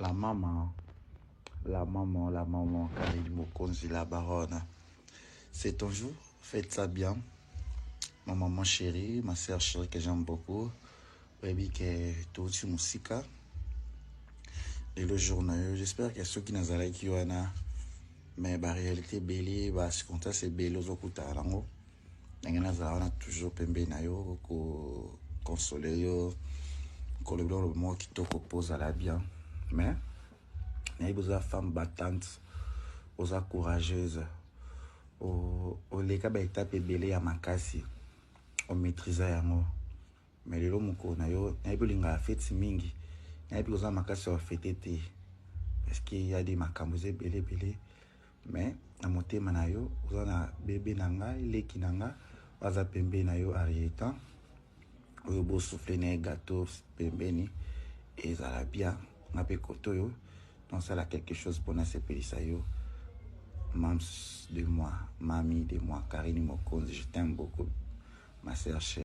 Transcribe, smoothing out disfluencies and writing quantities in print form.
La maman, la maman, la maman, Karine Mokonzi, la baronne. C'est ton jour, faites ça bien. Ma maman chérie, ma sœur chérie que j'aime beaucoup. Oyebi ke touti mosika lelo jour na yo. J'espère que soki nazalaki wana, mais baréalité ebele, bacirconstance ebele ozokutana nango, ndenge nazala wana toujours pembeni na yo, koconsoler yo, koloba loba moko kitoko mpo ozala bien. Mais nayebi oza femme battante, oza courageuse, oleka baétape ebele ya makasi, omaîtrise yango. Mais lelo mokolo na yo, nayebi olingaka feti mingi, nayebi koza makasi ya ofete te parce que ya de makambo eza ebele ebele. Mais na motema na yo oza na bebe na ngai, leki na nga aza pembeni na yo, Arietan oyo bosouffler na ye gâteau pembeni, ezala bien. Nga mpe kote oyo nosala quelque chose mpona sepelisa yo. Mams de moi, mami de moi, Karine Mokonzi, je t'aime beaucoup, ma sœur chérie.